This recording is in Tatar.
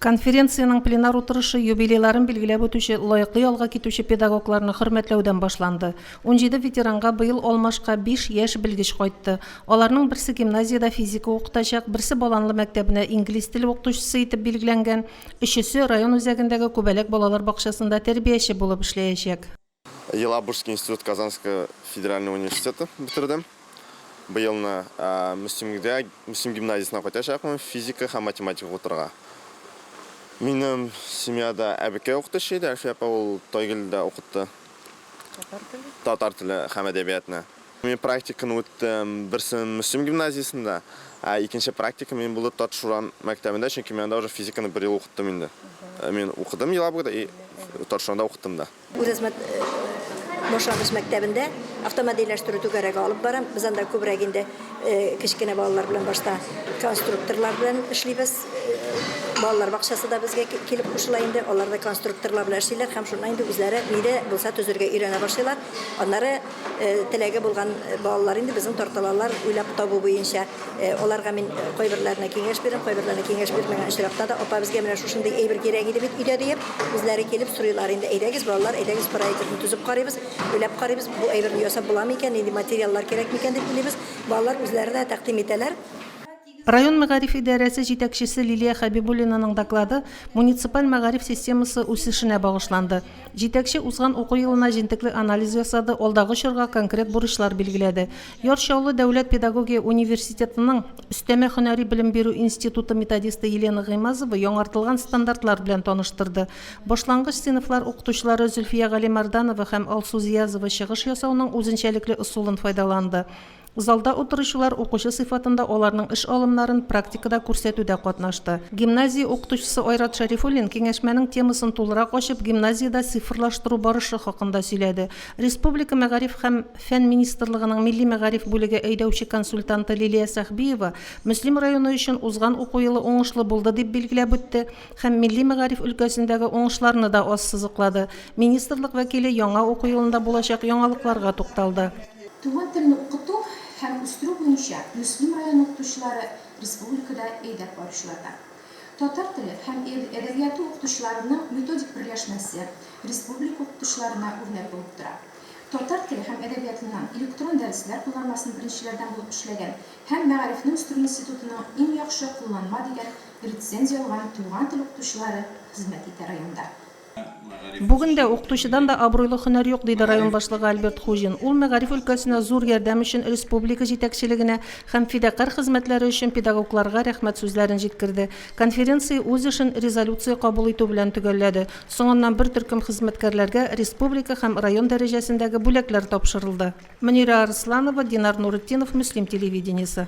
Конференциянең пленар утырышы юбилейларын билгеләп үтүче лаеклы ялга китүче педагогларны хөрмәтләүдән башланды. 17 ветеранга быел алмашка биш яшь белгеч кайтты. Аларның берсе гимназиядә физика укытачак, берсе Баланлы мәктәбенә инглиз теле укытучысы итеп билгеләнгән, өчесе район үзәгендәге Күбәләк балалар бакчасында тәрбияче булып эшләячәк. Елабужский институт Казанского федерального университета бетердем. Быелны Мөслимгә, Мөслим гимназиясенә кайтачакмын, физика һәм математика укытырга. Минем семьяда әбекәй укытучы иде, Әлфия апа, ул Тойгелдә укытты. Татар теле? Татар теле һәм әдәбиятны. Мин практиканы үттем, берсен Мөслим гимназиясендә, ә икенче практика минем булды Татшуран мәктәбендә, чөнки мин анда уже физиканы бер ел укыттым инде. Мин укыдым Елабугада и Татшуранда укыттым да. Үрәзмәт башлангыч мәктәбендә автомобильләштерү түгәрәге алып барам. Без анда күбрәк инде кечкенә балалар белән башта конструкторлар белән эшлибез. Балалар бакчасы да безгә килеп кушыла инде. Алар да конструкторлар белән эшлиләр һәм шуннан инде үзләре ни дә булса төзергә өйрәнә башлыйлар. Аннары теләге булган балалар инде безнең тарталалар уйлап табу буенча. Аларга мин кайберләренә киңәш бирәм, кайберләренә киңәш бирмәгән очракта да, апа, безгә менә шушындый әйбер кирәк иде бит өйдә, диеп, үзләре килеп сорыйлар инде. Әйдәгез, балалар, әйдәгез, проектны төзеп карыйбыз, уйлап карыйбыз, бу әйберне ясап була микән, нинди материаллар кирәк микән дип уйлыйбыз. Балалар үзләре дә тәкъдим итәләр. Район мәгариф идарәсе җитәкчесе Лилия Хәбибуллинаның доклады муниципаль мәгариф системасы үсешенә багышланды. Җитәкче узган уку елына җентекле анализ ясады, алдагы чорга конкрет бурычлар билгеләде. Яр Чаллы дәүләт педагогия университетының өстәмә һөнәри белем бирү институты методисты Елена Гыймазова яңартылган стандартлар белән таныштырды. Башлангыч сыйныфлар укытучылары Зөлфия Галимәрданова һәм Алсу Зиязова чыгыш ясауның үзенчәлекле ысулын файдаланды. Залда утыручылар укучы сыйфатында аларның эш алымнарын практикада күрсәтүдә катнашты. Гимназия укытучысы Айрат Шәрифуллин киңәшмәнең темасын тулырак ачып, гимназиядә цифрлаштыру барышы хакында сөйләде. Республика Мәгариф һәм фән министрлыгының милли мәгариф бүлеге әйдәүче консультанты Лилия Сәхбиева Мөслим районы өчен узган уку елы уңышлы булды дип билгеләп үтте һәм милли мәгариф өлкәсендәге уңышларны да ассызыклады. Министрлык вәкиле яңа уку елында булачак яңалыкларга тукталды. Туган телне укыту һәм үстерү буенча Мөслим районы укытучылары республикада әйдәп баручылардан. Татар теле һәм әдәбияты укытучыларының методик берләшмәсе республика укытучыларына үрнәк булып тора. Татар теле һәм әдәбиятыннан электрон дәресләр кулланмасын беренчеләрдән булып эшләгән һәм Мәгарифне үстерү институтының иң яхшы кулланма дигән рецензия алган туган тел укытучылары хезмәт итә районда. Бүген дә укытучыдан да абруйлы һөнәр юк, диде район башлыгы Альберт Хуҗин. Ул мәгариф өлкәсенә зур ярдәм өчен республика җитәкчелегенә һәм фидакарь хезмәтләре өчен педагогларга рәхмәт сүзләрен җиткерде. Конференция үз эшен резолюция кабул итү белән төгәлләде. Соңыннан бер төркем хезмәткәрләргә республика һәм район дәрәҗәсендәге бүләкләр тапшырылды. Мөнирә Арсланова, Динар Нуретдинов, Мөслим телевидениесе.